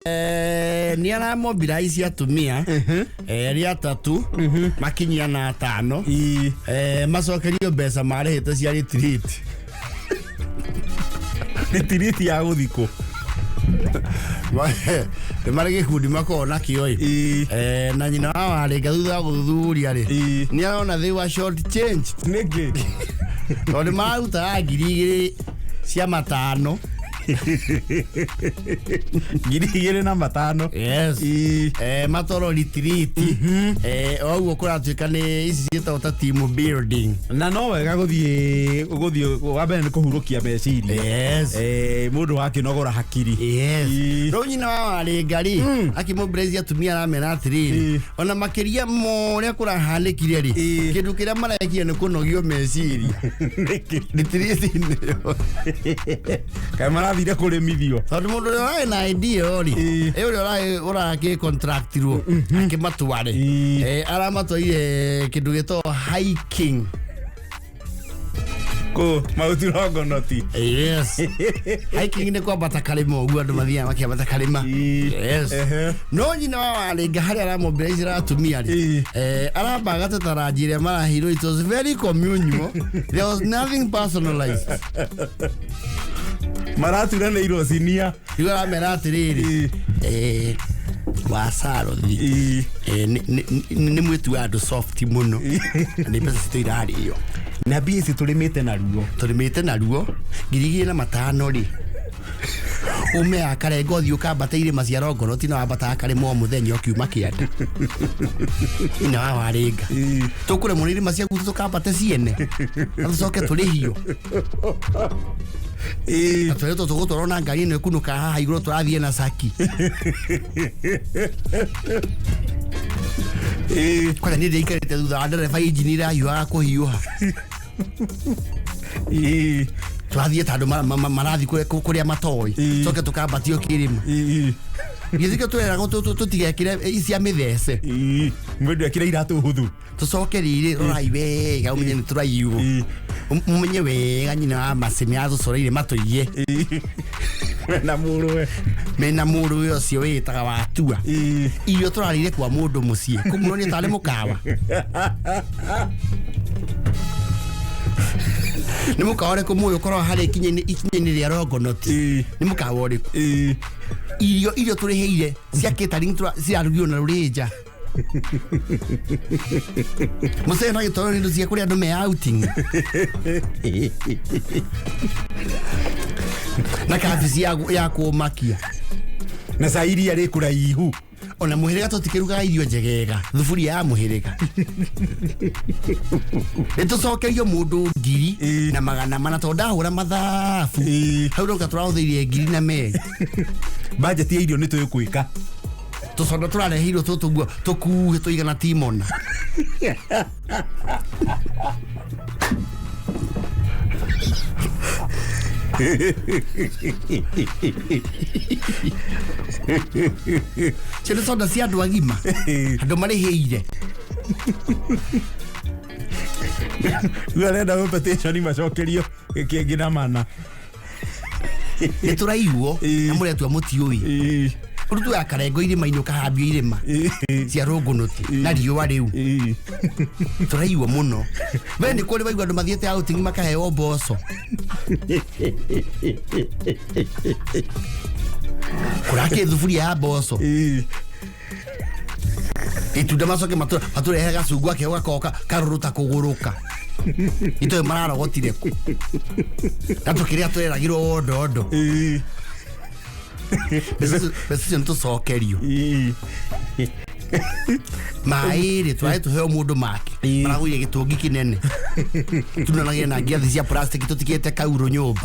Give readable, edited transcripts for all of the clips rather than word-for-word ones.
Nĩ aramobilize atumia erĩ atatu makinyia na atano. Macokerio mbeca marĩhĩte cia retreat. Ritiriti ya gũthikũ. Nĩ marĩ gĩkundi makoragwo nakĩo ĩ. Na nyina wa Warĩnga thutha wa gũthuthuria rĩ, nĩ arona they were short changed. Nĩkĩ? Tondũ nĩ mararutaga 2000 cia matano. 2500. Yes. Matwarwo retreat. O ũguo kũratuĩka nĩ ici ciĩtagwo ta team building. Na no wega gũthiĩ wa mbere nĩ kũhurũkia meciria. Mũndũ wakĩnogora hakiri. Yes. Rĩu nyina wa Warĩnga rĩ, akĩmobilize atumia aramera atĩrĩrĩ, ona makĩria ma ũrĩa kũrahanĩkire rĩ, kĩndũ kĩrĩa marekire nĩ kũnogio meciria. Nĩkĩ? Retreat-inĩ ĩyo. Kaĩ marathire kũrĩmithio? Tondũ mũndũ ũrĩa ũrarĩ na idea ĩyo rĩ, ũrĩa ũrarĩ ũrakĩ contractirwo akĩmatware, aramatwarire kĩndũ gĩtagwo hiking. Kũ Mount Longonot. Yes. Hiking nĩ kwambata karĩma ũguo andũ mathiaga makĩambata karĩma. Yes. No nyina wa Warĩnga harĩa aramobilize atumia rĩ, aramba agateta ranji ĩrĩa maraheirwo, it was very communal. There was nothing personalized. Maraturanĩirwo cinia. Rĩu aramera atĩrĩrĩ, wa Sarothi, nĩ mwĩtu wa andũ soft mũno na nĩ mbeca citũ irarĩo. Na mbia ici tũrĩmĩte naruo. Tũrĩmĩte naruo 2500 rĩ, ume akarenga ũthiĩ ũkambate irĩma cia Longonot na wambataga karĩma o mũthenya ũkiuma kĩanda. Ina wa Warĩnga, tũkũremwo nĩ irĩma cia gwitũ tũkambate ciene na tũcoke tũrĩhio na tweretwo tũgũtwarwo na ngari ĩno ĩkunũka haha igũrũ tũrathiĩ na caki. Kwanja niĩ ndĩikarĩte thutha wa ndereba, injini ĩrahiũhaga kũhiũha. Tũrathiĩ ta andũ marathiĩ kũrĩa matoĩ, coke tũkambatio kĩrĩma. Githĩ tũreragwo tũtigekĩre cia mĩthece? Mũndũ ekĩre iratũ hũthũ. Tũcoke rĩrĩ, rorai wega ũmenye nĩ tũraiywo. Mũmenye wega nyina wa Macĩ nĩ atũcoreire matũiye. Na mũrũwe. Mena mũrũwe ũcio wĩtaga Watua. Irio tũrarĩire kwa mũndũ mũciĩ kũmuonia tarĩ mũkawa, nĩ mũkawa ũrĩkũ mũĩ ũkoragwo harĩa ikinya-inĩ rĩa Longonot? Nĩ mũkawa ũrĩkũ? Irio tũrĩhĩire cia catering cirarugirwo na rũrĩnja mũcere na gĩtoro nĩ indo cia kũrĩa andũ me outing na kabici ya kũmakia. Na cai iria rĩ kũraihu. Ona mũhĩrĩga tũtikĩrugaga irio njegega thuburia ya mũhĩrĩga. Nĩ tũcokerio mũndũ ngiri na magana mana tondũ ndahũra mathabu hau roka tũrahũthĩire ngiri na merĩ. Bajeti ya irio nĩ tũĩ gwĩka. Tũcondo tũrareheirwo tũtũ guo tũkuhĩ tũigana timona. Cio nĩ soda cia andũ agima, andũ marĩhĩire. Rĩu arenda competition macokerio kĩngĩ na mana. Nĩ tũraiguo na mũretua mũtiũĩ. Ũrutwo ya karengo irĩma-inĩ ũkahambio irĩma cia Rũngũnũti na riũa rĩu. Tũraigua mũno. We nĩ kũrĩ waigua andũ mathiĩte outing makaheo mboco kũrakĩ thuburia ya mboco itunda macoke matũrehe gacungwa keo gakoka karũrũ ta kũgũrũka itoĩ mararogotire kũ na tũkĩrĩa tũreragirwo wondondo. Mbeca icio nĩ tũcokerio. Maĩ rĩ, tũraĩ tũheo mũndũ make maragũire gĩtũngi kĩnene tunanagia na ngiathi cia plastic tũtikĩte kaurũ nyũmba.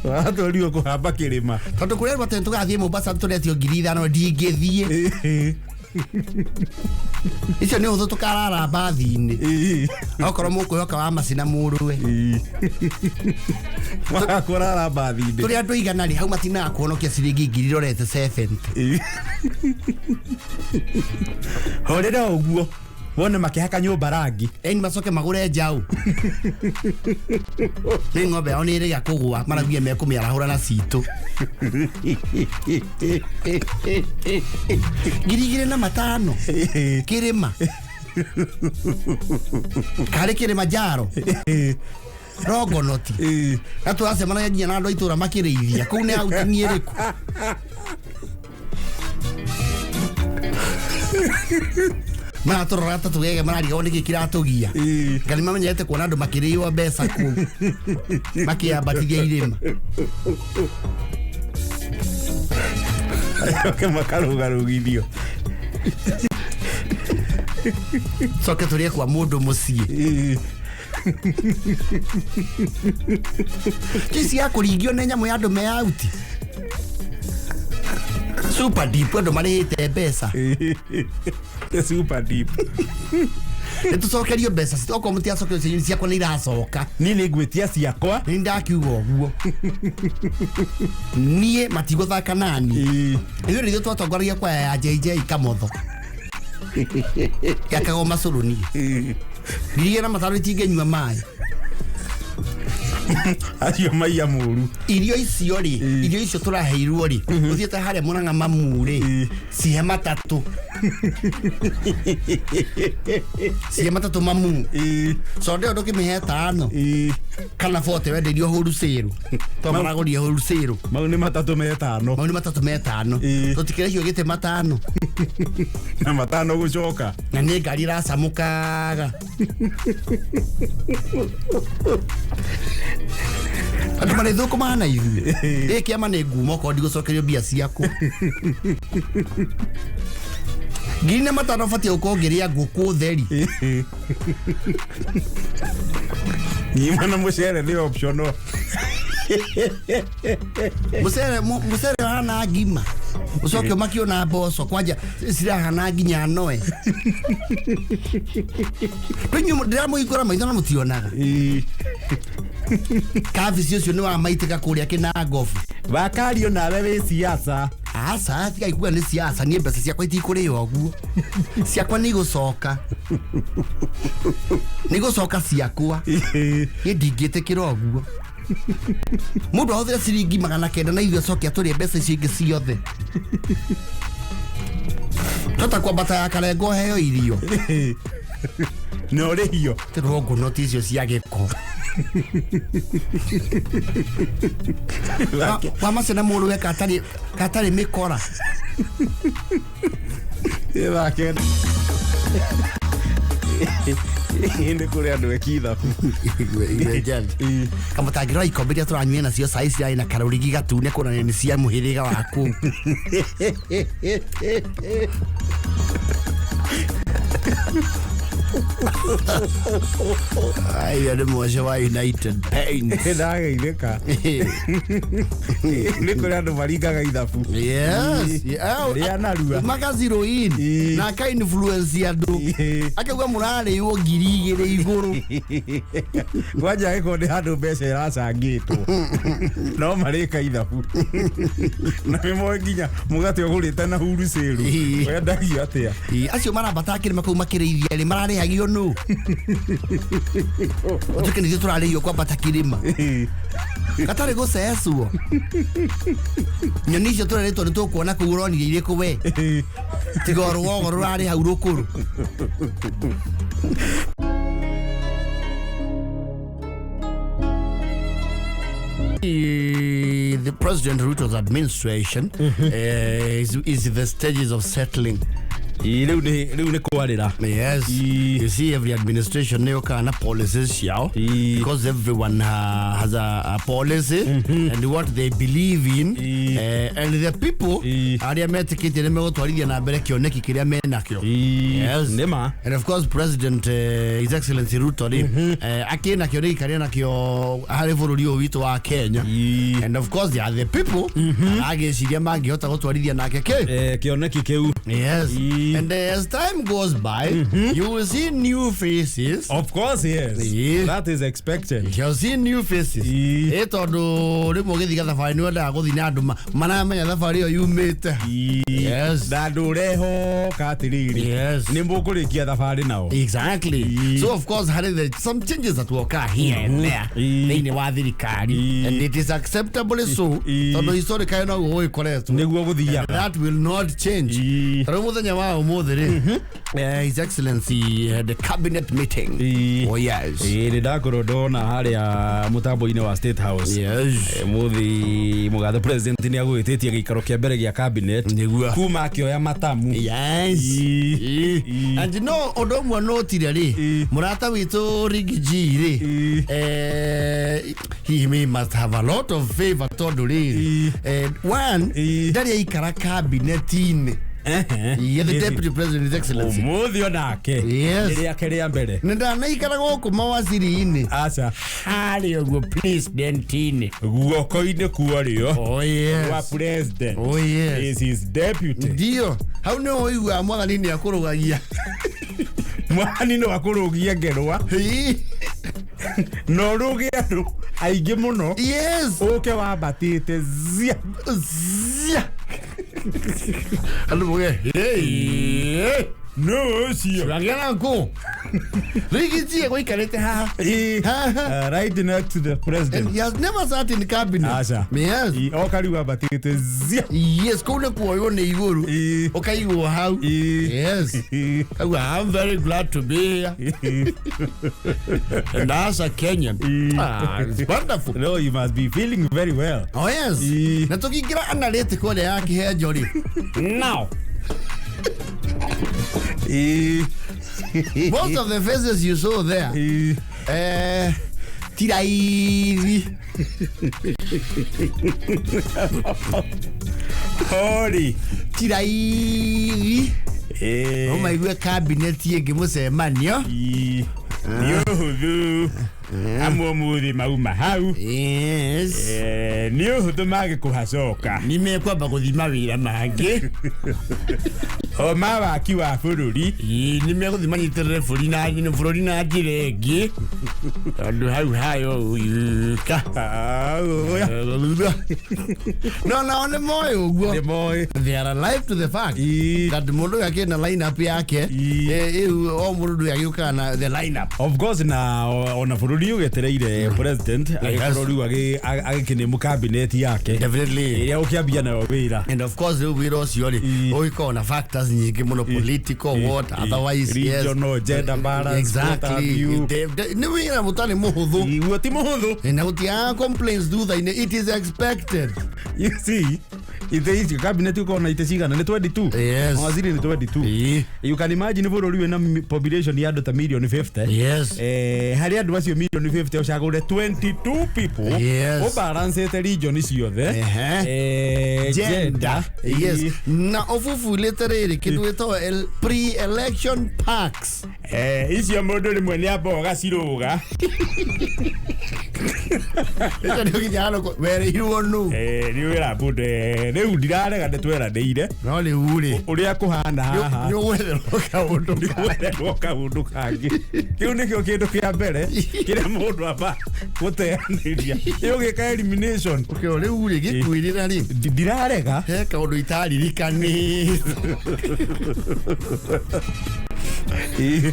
Watwarirwo kũhamba kĩrĩma. Tondũ kũrĩa atĩ tũgathiĩ Mombasa tũretio 5000, ndingĩthiĩ. Icio nĩ ũthũ tũkarara mbathi-inĩ okorwo mũkwĩhoka wa macina mũrũwe. Kũrara mbathi-inĩ. Tũrĩ andũ igana rĩ, hau matinaga kuhonokia ciringi ngiri irorete 70. Horera ũguo. Wone makĩhaka nyũmba rangi. Eni macoke magũre njaũ. Nĩ ng'ombe yao nĩ ĩrĩga kũgũa maraugire mekũmĩarahũra na citũ. 2,500 kĩrĩma. Karĩ Kilimanjaro. Rongonoti. Na tũracemanagia nginya na andũ a itũra makĩrĩithia. Kũu nĩ outing ĩrĩkũ? Maratũrora ta tũgege mararigagwo nĩkĩ kĩratũgia. Nga nĩ mamenyerete kuona andũ makĩrĩo mbeca kũu makĩambatithia irĩma. Acoke makarũgarũgithio. Coke tũrĩe kwa mũndũ mũciĩ. Kisi ya kũringio nĩ nyamũ ya andũ me out. Super deep andũ marĩhĩte mbeca. Super deep. Nĩ tũcokerio mbeca citũ okorwo mũtiacokerio cianyu ciakwa nĩ iracoka. Niĩ nĩ ngwĩtia ciakwa. Nĩ ndakiuga ũguo. Niĩ matigũthaka nani. Ithuĩ nĩithuĩ twatongoragia kwaya ya JJ Kamotho. Yakagwo macũrũ niĩ. 2,500 itingĩnyua maĩ. Acio maiya mũru. Irio icio rĩ, irio icio tũraheirwo rĩ, ũthiĩte harĩa Mũrang'a mamu rĩ, cihe matatũ. Cihe matatũ mamu. Sonde ĩyo ndũkĩmĩhe 5. Kana 40 wendeirio wholesale. To maragũrire wholesale. Mau nĩ matatũ me 5. Mau nĩ matatũ me 5. Tũtikĩrĩhio gĩtĩ 5. Na 5 gũcoka. Na nĩ ngari ĩracamũkaga. Andũ marĩthũkũmaga na ithuĩ. Ĩ kĩama nĩ ngumo okorwo ndigũcokerio mbia ciakwa. 4,500 ũbatiĩ gũkorwo ũngĩrĩa ngũkũ theri. Ngima na mũcere nĩ optional. Mũcere ũhana ngima. Ũcoke ũmakio na mboco kwanja cirahana nginya noe. Inyuĩ ndĩramũhingũra maitho na mũtionaga. Kabici ũcio nĩ wa maitĩka kũrĩa Kĩnangobu. Wakario nawe wĩ siasa. Aca, tigai kuga nĩ siasa, niĩ mbeca ciakwa itikũrĩo ũguo. Ciakwa nĩ igũcoka. Nĩ igũcoka ciakwa. Niĩ ndingĩtĩkĩra ũguo. Mũndũ ahũthĩre ciringi 900 na ithuĩ acoke atũrĩe mbeca icio ingĩ ciothe. Tota kwambata ya Karengo heo irio. Na ũrĩhio. Tĩrongo icio cia gĩko. Wa macina mũrũwe katarĩ mĩkora. Nĩ kũrĩ andũ eki ithabu. Kamũtangĩrora ikombe iria tũranyuire nacio cai cirarĩ na karũrigi gatune kuonania nĩ cia mũhĩrĩga wa kũu. Ai, nĩ mũoce wa United Paints. Ndageithĩka. Nĩ kũrĩ andũ maringaga ithabu. Yes. Rĩa narua. Maka zero in. Na aka influence andũ. Akauga mũrarĩo 2,000 igũrũ. Kwanja angĩkorwo nĩ handũ mbeca ĩracangĩtwo. No marĩka ithabu. Na nĩmoĩ nginya mũgate ũgũrĩte na wholesale. Wendagio atĩa? Acio marambataga kĩrĩma kũu makĩrĩithia rĩ, mararĩhagio nũ? Ũtuĩke nĩ ithuĩ tũrarĩhio kwambata kĩrĩma. Gatarĩ gũcecwo. Nyoni icio tũrerĩtwo nĩ tũkuona kũu ũronire irĩkũ we? Tiga o rũgongo rũrarĩ hau rũkũrũ. The President Ruto's administration is in the stages of settling. Rĩu nĩ kwarĩra. Yes. You see, every administration nĩyũkaga na policies ciao because everyone has a policy and what they believe in, and the people arĩa metĩkĩtie nĩ megũtwarithia na mbere kĩoneki kĩrĩa menakĩo. Yes. Nĩma. And of course President His Excellency Ruto rĩ, akĩna kĩoneki karĩa nakĩo harĩ bũrũri ũyũ witũ wa Kenya. And of course they are the people agĩciria mangĩhota gũtwarithia nake kĩ kĩoneki kĩu. Yes. And as time goes by, you will see new faces. Of course, yes. Ĩĩ. That is expected. You'll see new faces. Ĩĩ. Ĩ tondũ rĩmwe ũgĩthiĩ gathabarĩ nĩ wendaga gũthiĩ na andũ maramenya thabarĩ ĩyo yumĩte. Yes. Na andũ ũrehoka atĩrĩrĩ, Yes. nĩ mũkũrĩkia thabarĩ nao. Exactly. Ĩĩ. So of course harĩ some changes that will occur here and there Ĩĩ. thĩinĩ wa thirikari, Ĩĩ. and it is acceptably so, Ĩĩ. tondũ historically noguo gũgĩkoretwo. Nĩguo gũthiaga. That will not change. Ĩĩ. Tarĩu mũthenya wa ũmũthĩ rĩ, His Excellency had a cabinet meeting. Ĩĩ. Oh yes. Ĩĩ, nĩ ndakorwo ndona harĩa mũtambo-inĩ wa State House. Yes. Mũthĩ mũgathe president nĩ agũgĩtĩtie gĩikaro kĩa mbere gĩa cabinet Nĩguo. kuma akĩoya matamu. Yes. Ĩĩ. Ĩĩ. Ĩĩ. And you know ũndũ ũmwe notire rĩ, Ĩĩ. mũrata witũ Riggy G rĩ, Ĩĩ. he may must have a lot of favor tondũ rĩrĩ, Ĩĩ. one, Ĩĩ. ndarĩ aikara cabinet-inĩ. Yeah, the deputy president, His Excellency. Ũmũthĩ onake Yes. nĩ rĩake rĩa mbere. Nĩ ndanaikara gũkũ mawaziri-inĩ Aca. harĩa ũguo president-inĩ. Guoko-inĩ kuorĩo Oh wa yes. president Oh yes. is his deputy. Ndio hau nĩ ũiguaga mwathani nĩ akũrũgagia. Mwathani no akũrũgie ngerwa Ĩĩ. na ũrũge andũ aingĩ mũno, Yes. ũke wambatĩte zia. Zia. Andũ mauge, "Hey, No ũcio. tũragĩa na ngũ." Riggy G egũikarĩte haha. Ĩĩ. Haha. Right next to the And president. he has never sat in cabinet. Aca. Yes. Ĩĩ, oka rĩu ambatĩte zia. Yes, kũu nĩ kuoywo nĩ igũrũ. Ĩĩ. Ũkaigwo hau. Ĩĩ. Yes. Ĩĩ. Auga, "I'm very glad to be here. And as a Kenyan." Ah, it's wonderful. No, you must be feeling very well. Oh yes. Ĩĩ. Na tũkĩingĩra analytical ĩrĩa ya kĩhenjo rĩ. Now, Ĩĩ. most of the faces you saw there, Ĩĩ. ti raithi. Hori. Ti raithi. Ĩĩ. Ũmaigue cabinet ĩngĩ mũcemanio. Ĩĩ. Nĩ ũhũthũ amwe ũmũthĩ mauma hau. Yes. Nĩ ũhũthũ magĩkũhacoka Nĩ mekwamba gũthiĩ mawĩra mangĩ. o ma waki wa bũrũri. Ĩĩ, nĩ megũthiĩ manyitĩrĩre bũrũri na njĩra ĩngĩ tondũ hau hayo ũyũka. No nao nĩ moĩ ũguo. Nĩ moĩ. They are alive to the fact Ĩĩ. that mũndũ ũyũ akĩrĩ na line-up yake. Ĩĩ. Ĩu o mũndũ ndũyũ agĩũkaga na the line-up. Of course, na ona bũrũri ũgetereire president agĩkorwo rĩu agĩkĩnĩmũ cabinet yake Definitely. ĩrĩa ũkĩambia nayo wĩra. And of course rĩu wĩra ũcio rĩ, Ĩĩ. ũgĩkorwo na factors nyingĩ mũno, political, what otherwise, yes. Regional, gender balance, what have Exactly. you. Nĩ wĩra mũtarĩ mũhũthũ. Iguo ti mũhũthũ. Na gũtiaga complaints thutha-inĩ, it is expected. You see, ite icio cabinet ũkorwo na ite cigana? Nĩ 22. Yes. Mawaziri nĩ 22. Ĩĩ. You can imagine bũrũri wĩna population ya andũ ta milioni 50. Yes. Harĩ andũ acio milioni 50 ũcagũre 22 people. Yes. Ũbalancĩte region ciothe. Ehe. Gender. Yes. Na ũbubulĩte rĩrĩ kĩndũ gĩtagwo pre-election packs. Icio mũndũ rĩmwe nĩ amba ũgacirũga. Ĩcio nĩ ũkinya handũ werĩirwo nũ. Nĩ wĩra mũndũ, rĩu ndirarega nĩ tweranĩire. No rĩu rĩ, Ũrĩa kũhana haha nĩ ũgwetherwo kaũndũ. Nĩgwetherwo kaũndũ kangĩ. Kĩu nĩkĩo kĩndũ kĩa mbere kĩrĩa mũndũ amba gũteanĩria ĩũgĩka elimination. Okay, rĩu rĩ, gĩkwĩrĩra rĩ, Ndirarega. he kaũndũ itaririkanĩte.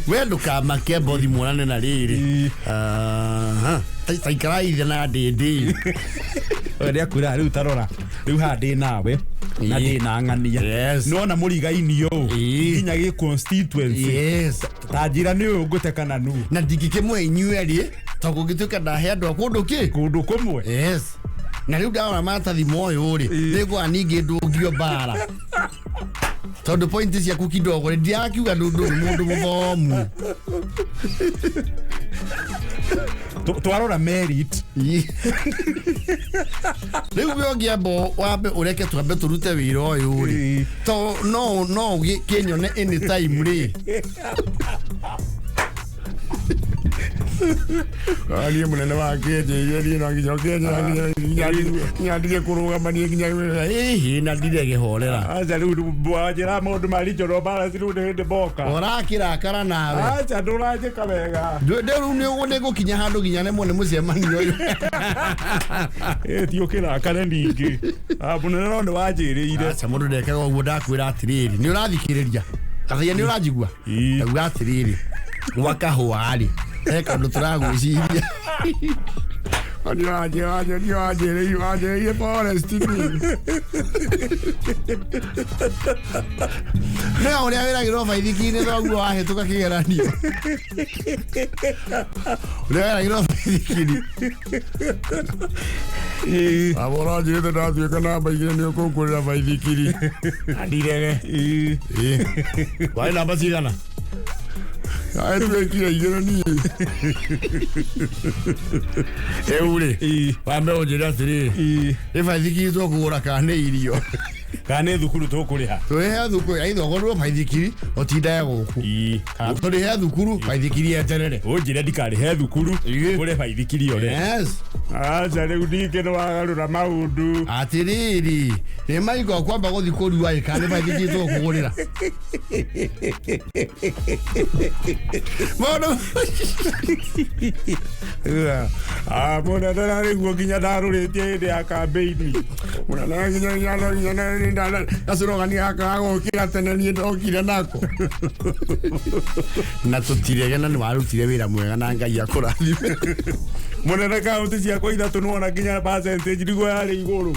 We ndũkamake mbothi muonane na rĩrĩ. Ĩĩ. Aha. Taikarai thĩ na ndĩndĩ. Nĩ akwĩra rĩu tarora rĩu haha ndĩ nawe na Ĩĩ. ndĩ na ng'ania. Yes. Nĩwona mũrigaini ũũ Ĩĩ. nginya gĩ constituency, Yes. ta njĩra nĩ ũyũ ngũte kana nũ. Na ndingĩkĩmwe inyuĩ erĩ tondũ kũngĩtuĩka ndahe andũ a kũndũ kĩ. Kũndũ kũmwe. Yes. Na rĩu ndarora maratathi moyũ rĩ, nĩngũa ningĩ ndũngio mbara tondũ pointi ciaku kidogo rĩ, ndirakiuga ndũ nĩ mũndũ mũthomu. Twarora merit. Rĩu we ũngĩamba wambe ũreke twambe tũrute wĩra ũyũ rĩ, Ĩĩ. to no kĩnyone anytime rĩ. Niĩ mũnene wa kĩenje niĩ no nginya kĩenje nginya ndige kũrũgama niĩ nginya ĩhĩ na ndirege horera. Aca rĩu wanjĩra maũndũ ma regional balance rĩu nĩ hĩndĩ moka. Ũrakĩrakara nawe. Aca ndũranjĩka wega. Rĩu nĩ ngũkinya handũ nginya nemwo nĩ mũcemanio ũyũ. Ĩ ti ũkĩrakare ningĩ. Ah, mũnene no nĩ wanjĩrĩire. Aca mũndũ ndekaga ũguo, ndakwĩra atĩrĩrĩ, nĩ ũrathikĩrĩria Gathaiya, nĩ ũranjigua? Ii. Ndauga atĩrĩrĩ, gwa kahũa rĩ, he kaũndũ tũragwĩciria. Wanjĩrĩire forest nĩ ũrĩa wĩragĩrwo baithikiri-inĩ thoguo wahĩtũka kĩgeranio, ũrĩa weragĩrwo baithikiri. Ĩ. Aba ũranjĩrĩte ndatuĩka namba 2 nĩ ũkũngũrĩra baithikiri ndirege. Ĩ. Warĩ namba cigana? Tuĩkire 2 niĩ. Rĩu rĩ, Ĩ. wambe ũnjĩre atĩrĩrĩ, Ĩ. nĩ baithikiri tũkũgũra kana nĩ irio? Kana nĩ thukuru tũkũrĩha? Tũrĩhe thukuru aitha ũgũrwo baithikiri ũtindae gũkũ, Ĩ. kana tũrĩhe thukuru baithikiri yeterere. Ũnjĩre ndikarĩhe thukuru, Ĩ. ngũre baithikiri ore. Yes. Aca rĩu ningĩ nĩ wagarũra maũndũ. Atĩrĩrĩ, nĩ maiko kwamba gũthiĩ kũrua ĩ, kana nĩ baithikiri tũkũgũrĩra maũndũ? Ah, mũnene, na nĩguo nginya ndarũrĩtie hĩndĩ ya kambĩini. Gacũrogani gaka gagũkĩra tene niĩ ndokire nako na tũtirege, na nĩ warutire wĩra mwega na Ngai akũrathime. Mũnene, kaũntĩ ciakwa 3 nĩwona nginya percentage nĩguo yarĩ igũrũ.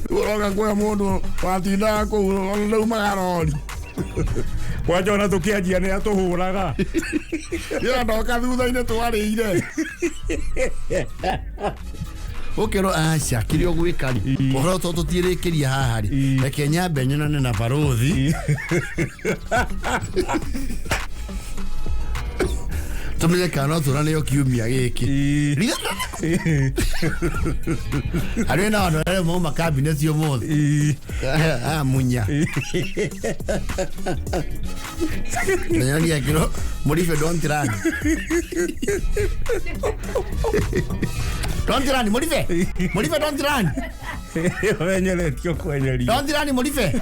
Ũroka kũhe mũndũ watindaga kũu ona ndaumaga rori. Kwanja ona tũkĩanjia nĩ atũhũraga. Ĩyo ndoka thutha-inĩ twarĩire ũkĩrwo aca kĩrĩa ũgwĩka rĩ, ũhoro to tũtirĩkĩria haha rĩ, reke nyambe nyonane na barũthi tũmenye kana no tũranĩo kiumia gĩkĩ. Harĩ na andũ arĩa mauma kabineti ũmũthĩ amunya nanyonia kĩro mũribe, don't run, don't run, mũribe, mũribe, don't run. Wenyeretio kwenyeria. Don't run, mũribe,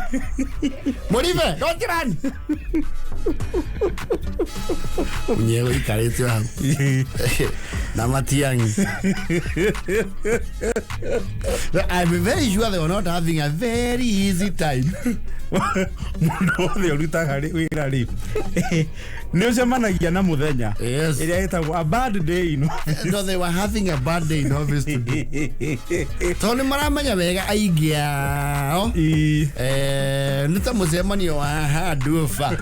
mũribe, don't run. Munyewe ikarĩte hau na Matiang'i. I'm very sure they were not having a very easy time. Mũndũ wothe ũrutaga wĩra rĩ, nĩ ũcemanagia na mũthenya ĩrĩa ĩtagwo a bad day in office. No, they were having a bad day in office today. Tondũ nĩ maramenya wega aingĩ ao nĩ ta mũcemanio wa handuba.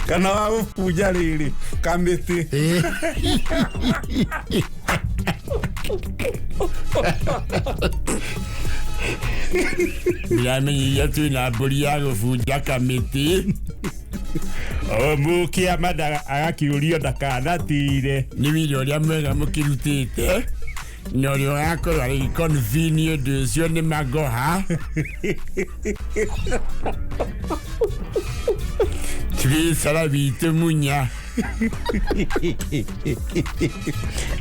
Kana wa gũbunja rĩrĩ kamĩtĩ. Ndĩramenyithia twĩna mbũri ya gũbunja kamĩtĩ. O mũkĩama agakĩũrio ndakanatire. Nĩ wĩra ũrĩa mwega mũkĩrutĩte na ũrĩa ũgakorwo agĩconvene ũndũ ũcio nĩ Magoha. Tũrĩcara witũ Munya.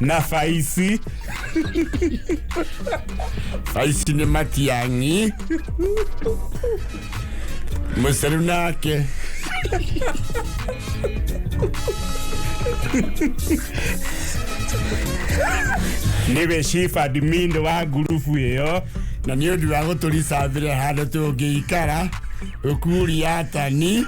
Na faici. Faici nĩ Matiang'i. Mũceru nake nĩwe chief admin wa ngurubu ĩyo. Na nĩ ũndũ wa gũtũricabĩra handũ tũngĩikara ũkuri atani.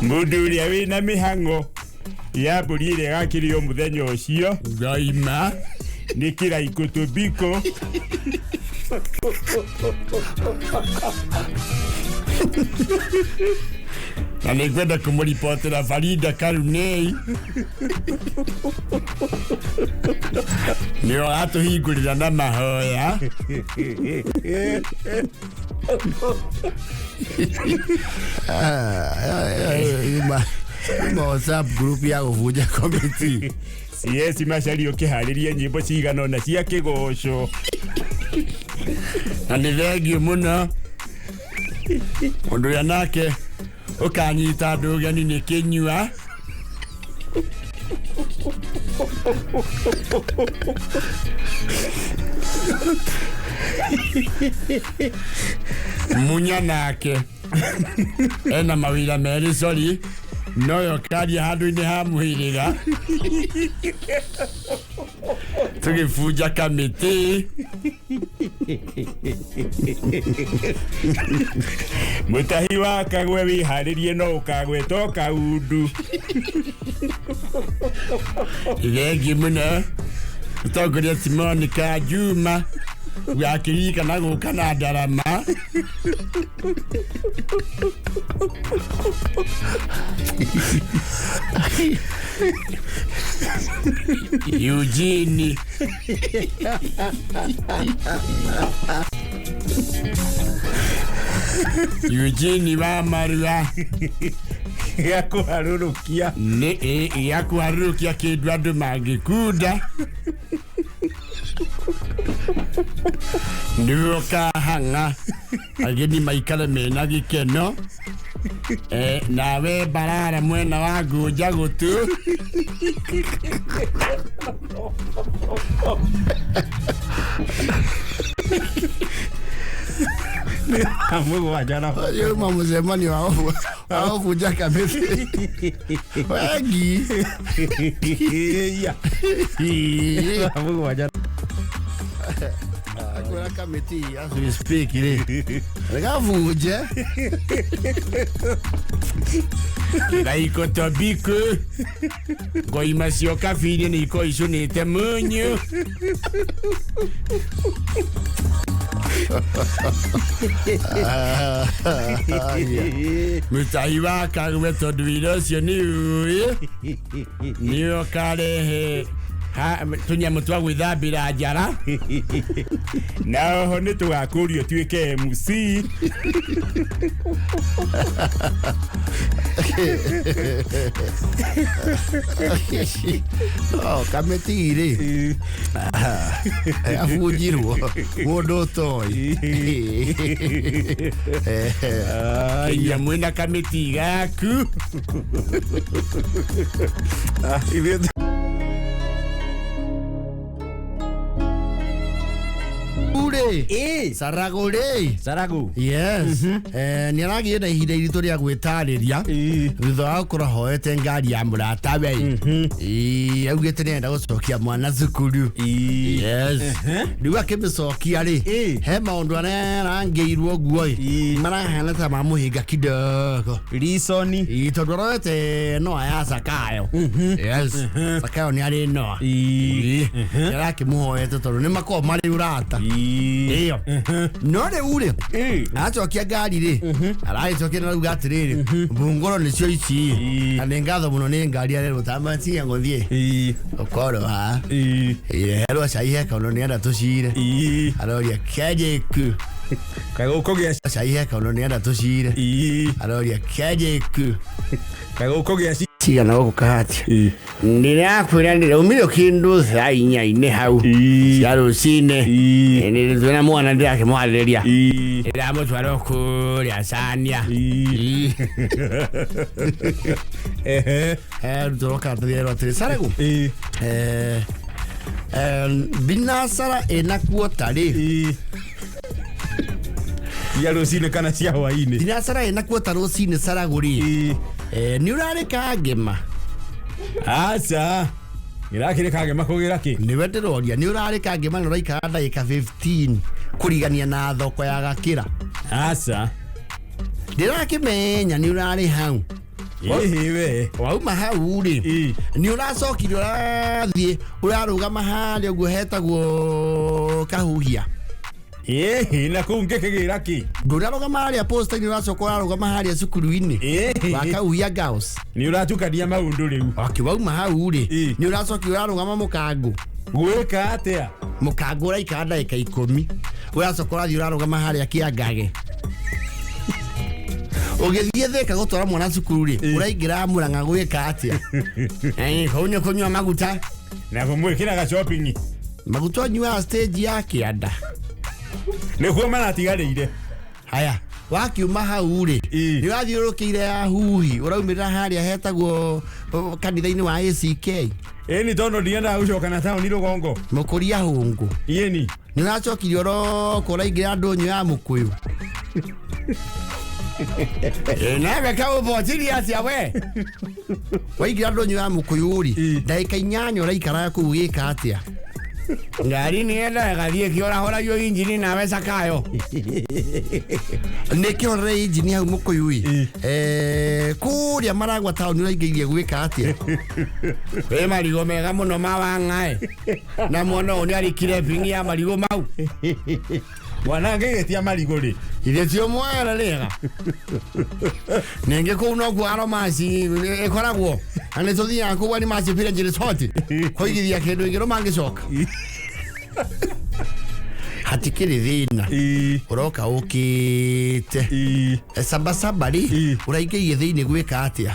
Mũndũ ũrĩa wĩna mĩhang'o ya mbũri ĩrĩa ĩgakĩrĩo mũthenya ũcio Ngaima nĩ Kĩraikũ Tobiko. Na nĩ ngwenda kũmũribotera Farida Karunei nĩwe ũratũhingũrĩra na mahoya. Ima WhatsApp group ya gũbunja committee. CS Macharia ũkĩharĩria nyĩmbo cigana ũna cia kĩgoco. Na nĩ thengiũ mũno mũndũ ũrĩa nake ũkanyita andũ ũgeni nĩ kĩnyua. Munya nake ena mawĩra merĩ sori noyo karia handũ-inĩ ha mũhĩrĩga tũgĩbunja kamĩtĩ. Mũtahi wa kagwe wĩharĩrie no ũkagwetwo kaundu. Thengiũ mũno mũtongoria Simoni Kajuma gakĩririkana gũka na ndarama. Eugene Eugene wa Marua Gĩa kũharũrũkia. Nĩ gĩa kũharũrũkia kĩndũ andũ mangĩkunda nĩwe ũkahang'a ageni maikare mena gĩkeno. Nawe Mbarara mwena wa Ngũnja gũtũ. Mũgwanja na Yuma mũcemanio wa gũbunja kamĩtĩ. Wengi. Iya. Mũgwanja. Akwĩra kamĩtĩ as we speak rĩ rĩgabunje Raiko Tobiko ngoima cio kabiri nĩ ikorwo icũnĩte mũnyũ. Mũtahi wa Kagwe tondũ wĩra ũcio nĩ ũĩ nĩ ũkarehe tũnyamũ twa gwĩthambĩra njara. Na oho nĩ tũgakũrio tuĩke MC. Oh, kamĩtĩ rĩ abunjirwo mũndũ ũtoĩ. Kinya mwĩna kamĩtĩ gaku. Ithuĩ Ĩ Sarago rĩ. Saragu. Yes. Nĩ aragĩire na ihinda iritũ rĩa gwĩtarĩria thutha wa gũkorwo ahoete ngari ya mũratawe. Ĩ augĩte nĩ arenda gũcokia mwana cukuru. Yes. Rĩu akĩmĩcokia rĩ he maũndũ arĩa arangĩirwo ũguo ĩ marahana ta mamũhĩnga kidogo. Reason. Ĩ tondũ aroete noa ya Zakayo. Yes. Zakayo nĩ arĩ noa. Nĩ arakĩmũhoete tondũ nĩ makoragwo marĩ ũrata. Ĩyo. No rĩu rĩ acokia ngari rĩ aragĩcokia na rauga atĩrĩrĩ mbungũro nĩcio ici na nĩ ngatho mũno nĩ ngari arerwo tamatia ngũthiĩ ũkorwo ha herwo cai he kaũndũ nĩenda tũcire aroria kenjĩku Kaĩ gũkũgĩa cai he kaũndũ nĩenda tũcire aroria kenjĩku Kaĩ gũkũgĩa cigana gũkũ kahatia ndĩrakwĩra ndĩraumire kĩndũ thaa inya-inĩ hau cia rũcinĩ twĩna mwana ndĩrakĩmwarĩrĩria ndĩramũtwara kũrĩa cania. Rutwo karatathi erwo atĩrĩ Saragu binacara ĩna kuota rĩ cia rũcinĩ kana cia hwaĩ-inĩ. Binacara ĩna kuota rũcinĩ Saragu rĩ nĩ ũrarĩka ngĩma. Aca ngĩrakĩrĩka ngĩma kũgĩra kĩ. Nĩwe ndĩroria nĩ ũrarĩka ngĩma na ũraikara ndagĩka 15 kũrigania na thoko ya Gakĩra. Aca Ndĩrakĩmenya nĩ ũrarĩ hau. Ĩhĩ we. Wauma hau rĩ nĩ ũracokire ũrathiĩ ũrarũgama harĩa ũguo hetagwo Kahuhia. Ĩhĩ na kũu ngĩkĩgĩra kĩ. Ndũrarũgama harĩa posta-inĩ ũracoka ũrarũgama harĩa cukuru-inĩ wa Kahuhia Girls. Nĩ ũratukania maũndũ rĩu. Okay, wauma hau rĩ nĩ ũracokire ũrarũgama mũkango. Gwĩka atĩa? Mũkango ũraikara ndagĩka 10 ũracoka ũrathiĩ ũrarũgama harĩa Kĩangage. Ũgĩthiĩ Thĩka gũtwara mwana cukuru rĩ ũraingĩra Murang'a gwĩka atĩa? Kũu nĩ kũnyua maguta. Na kũmwĩkĩraga shopping. Maguta ũnyuaga stage ya kĩanda. Nĩkuo maratigarĩire. Haya, wakiuma hau rĩ, Ĩ. nĩ ũrathiũrũrũkĩire ya huhi, ũraumĩrĩra harĩa hetagwo kanitha-inĩ wa ACK. Ĩni tondũ ndiendaga gũcoka na taũni rũgongo. Mũkũria hũngũ. Ĩni. Nĩ ũracokire ũroka ũraingĩra ndũnyũ ya mũkũyũ. Ĩ, nawe kaũbocirie atĩa we? Waingĩra ndũnyũ ya mũkũyũ rĩ, Ĩ. ndagĩka 8 ũraikaraga kũu ũgĩka atĩa? Ngari nĩ yendaga gathiĩ kĩorahoragio injini nawe cakayo. Nĩ kĩhorere injini hau mũkũyũ ĩ. Ĩ. Kũrĩa Maragwa taũni ũraingĩirie gwĩka atĩa? Wĩ marigũ mega mũno ma wang'ae. Na mwana ũyũ nĩ arĩkire bingi ya marigũ mau. Mwana ngĩgĩtia marigũ rĩ. Ithe ti ũmwere rĩega. Ningĩ kũu nokuo Aromaci ĩkoragwo. Na nĩ tũthiaga kũu Animaci Village Resort. Kũigithia kĩndũ igĩrũ mangĩcoka. Hatikĩrĩ thĩna. Ĩ. Ũroka ũkĩte. Ĩ. Sabasaba rĩ, Ĩ. ũraingĩirie thĩinĩ gwĩka atĩa?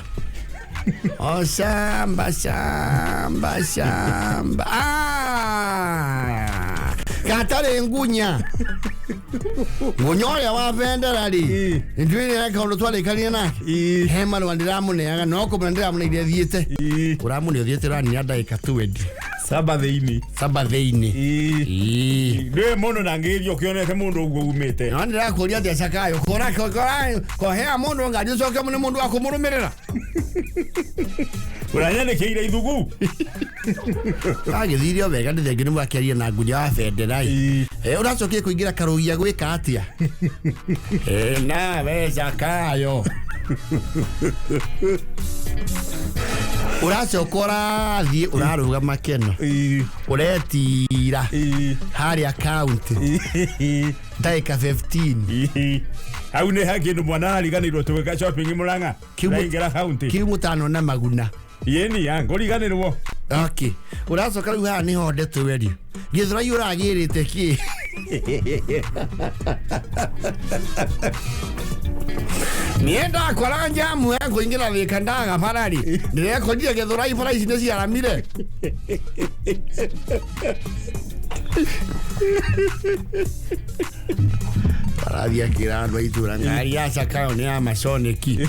O shamba shamba shamba. Ah! Gatarĩ ngunya. Ngunya ũrĩa wa bendera rĩ, Ĩ. nĩnduĩrĩre kaũndũ twarĩkanire nake. Ĩ. He marũa ndĩramũneaga no kũmũra ndĩramũneire thiĩte. Ĩ. Ũramũne ũthiĩte ũranina ndagĩka 20. Saba thĩinĩ. Saba thĩinĩ. Ĩ. Ĩ. Ndũĩ mũndũ ndangĩgĩthiĩ ũkĩonete mũndũ ũguo umĩte. No ndĩrakũria atĩa Cakayo, kora kora kohea mũndũ ngari ũcoke nĩ mũndũ wa kũmũrũmĩrĩra. Ũranyandĩkĩire ithugu. Agĩthire o wega nĩ thengi nĩ mwakĩaria na ngunya wa bendera ĩ. Ĩ. Ũracokire kũingĩra karũgia gwĩka atĩa? Nawe Cakayo. Ũracoka ũrathiĩ ũrarũgama Keno. Ĩ. Ũretira Ĩ. harĩa kaunti Ĩ. ndagĩka 15. Ĩ. Hau nĩ he kĩndũ mwana arariganĩirwo tũgĩka shopping Mũrang'a. Ndaingĩra kaunti. Kiu mũtano na maguna. Ĩni ya ngũriganĩrwo. Okay. Ũracoka rĩu haha nĩho ndetũwerio. Gĩthũrai ũragĩrĩte kĩ? Niĩ ndakora njamu ya kũingĩra Thika ndaga bara-rĩ, ndĩrekorire Gĩthũrai bara ici nĩciaramire. Arathiĩ akĩra andũ a itũra ngari ya Cakayo nĩ ya maconeki.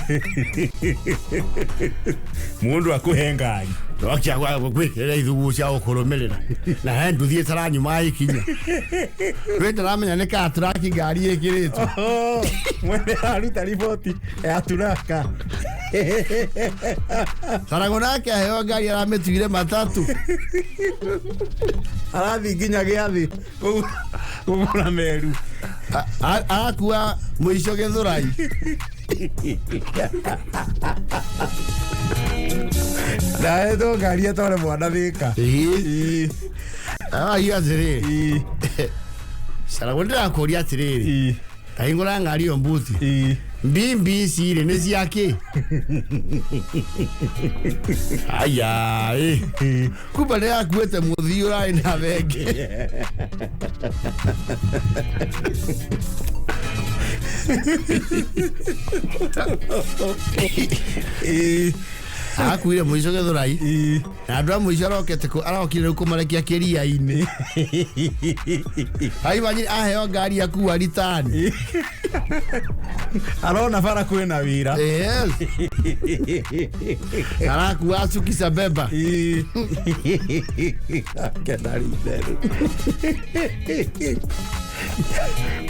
Mũndũ akũhe ngari. Twakia gwĩkĩrĩra ithugu cia gũkũrũmĩrĩra na he nduthi ĩtaranyuma ĩkinya. Wĩ ndaramenya nĩ ka turaki ngari ĩkĩrĩtwo. Mwene aruta riboti ya turaka. Karagũ nake aheo ngari aramĩtuire matatu. Arathiĩ nginya gĩathĩ kũgũra meru. Arakua mũico Gĩthũrai. Ndahetwo ngari ĩtware mwana Thika. Ĩĩ. Ĩ. Aragia atĩrĩrĩ. Ĩ. Caragũ ndĩrakũria atĩrĩrĩ. Ĩ. Tahingũra ngari ĩyo mbuti. Ĩ. Mbimbi ici rĩ nĩ cia kĩ? Aya ĩ. Kumba ndĩrakuĩte mũthii ũrarĩ na thenge. Ĩ. Akuire mũico Gĩthũrai. Ĩ. Na andũ a mũico arokete arokire rĩu kũmarekia kĩria-inĩ. Aimagine aheo ngari akua ritani. Arona bara kwĩna wĩra. Yes. Arakua Sukisa Beba. Ĩ. Kenari itherũ.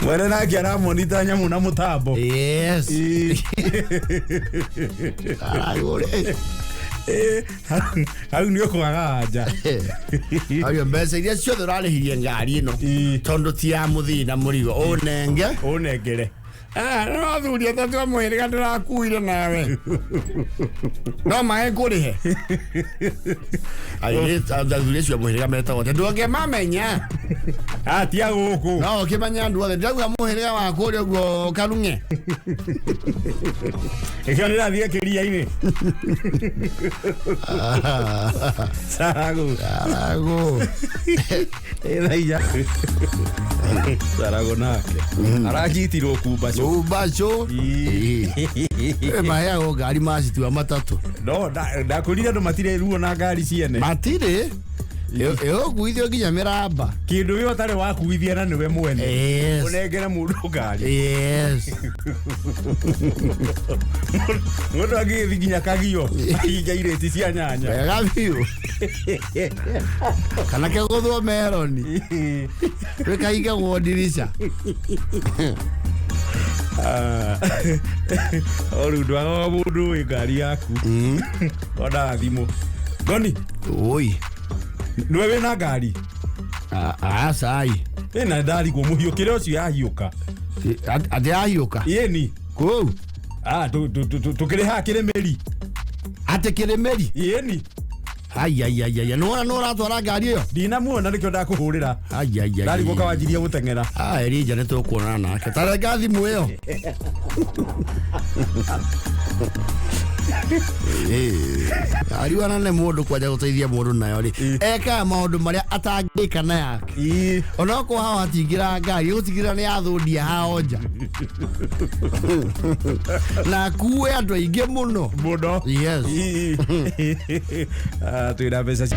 Mwene nake aramonita nyamũ na mũtambo. Yes. Ĩ. Aragũre. Ĩ. Hau nĩ ũkwaga anja. Ario mbeca iria ciothe ũrarĩhirie ngari ĩno Ĩ. tondũ ti ya mũthii na mũrigo ũnenge. Ũnengere. No athuri atatũ a mũhĩrĩga ndĩrakuire nawe. No maĩ ngũrĩhe. Airĩtu athuri acio a mũhĩrĩga metagwo atĩa? Ndũngĩmamenya. Atia gũkũ. No ũkĩmenya andũ othe ndĩrauga mũhĩrĩga wa kũrĩa ũguo Karung'e. Ĩkĩo nĩrathiĩ kĩria-inĩ. Caragu. Caragu. Ĩthaia. Caragu nake. Aranyitirwo kumbacu. Kumbacu. Ĩ. Maheagwo ngari macitua matatũ. No ndakwĩrire andũ matirĩ ruo na ngari ciene. Matirĩ. Ĩgũkuithio nginya mĩramba. Kĩndũ gĩ ũtarĩ wakuithia na nĩwe mwene. Yes. Ũnengere mũndũ ngari. Yes. Mũndũ angĩgĩthiĩ nginya kagio ahinge irĩti cia nyanya. Wega biũ. Kana kĩgũthwo meroni. Gĩkaigagwo ndirica. Ah. O rĩu ndwagaga mũndũ wĩ ngari yaku onaga thimũ ngoni. Oi. Nĩwe wĩna ngari? Acai. Ĩna ndarigwo mũhiũkĩre ũcio yahiũka. Atĩ yahiũka? Ĩni. Kũu. Ah, tũkĩrĩ haha kĩrĩmĩri. Atĩ kĩrĩmĩri? Ĩni. Aiaiaiaia, nĩwona nĩ ũratwara ngari ĩyo? Ndinamuona, nĩkĩo ndakũhũrĩra. Aiaiai. Ndarigwo kawanjirie gũteng'era. Ah, Elija nĩ tũkuonana nake. Tarenga thimũ ĩyo. Ariwana nĩ mũndũ kwanja gũteithia mũndũ nayo rĩ, ekaga maũndũ marĩa atangĩka na yake. Onokorwo haha atingĩra ngari, gũtigĩrĩra nĩ yathũndia hao nja na akue andũ aingĩ mũno. Mũno. Yes. Ĩĩ. Ah, twĩna mbeca.